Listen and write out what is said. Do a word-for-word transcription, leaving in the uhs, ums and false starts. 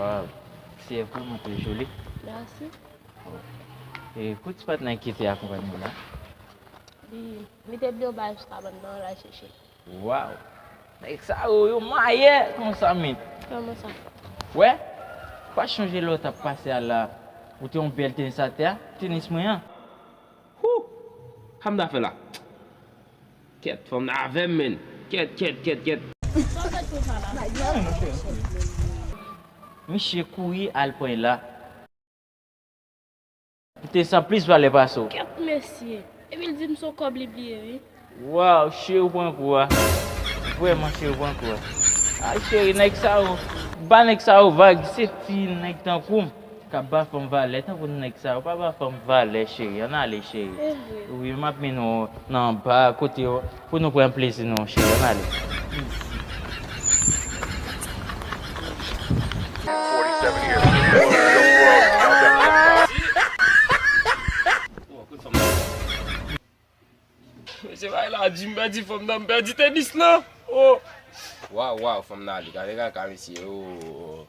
Waw, se vrèman trè joli. Mèsi. E pou ti patnè ki te akonpanye w la? Li, li te di yo bay sou kabann nan, l al chèche. Waw! Nèg sa yo, yo mayè konsa, men. Kòman sa? Wè? Pa chonje lè w t ap pase a la, ou te yon bèl tenis atè a, tenis mwen an. Hou! Sa m ta fè la? Kèt, fanm nan avè m, men. Kèt, kèt, kèt, kèt. Sa w fè tou sa la? Misye kouri al pran la. Te san plis valè pase w. Kèt mesye. Epi l di m se yon kòb li bliye, wi. Waw, cheri, ou pran kou a. Vrèman, cheri, ou pran kou a. Ay, cheri, nèg sa yo, ba nèg sa yo vag, se ti nèg tankou m k ap ba fanm valè, tankou nèg sa yo, pa ba fanm valè, cheri, ann ale, cheri. Se vre. Wi, m ap mennen w nan ba, kote yo, pou nou pran plezi nou, cheri, ann ale. Mesye, bay la, di m pèdi fanm nan, m pèdi tenis lan. Oh. Waw, waw, fanm nan ale, gade kaka, mesye, oh.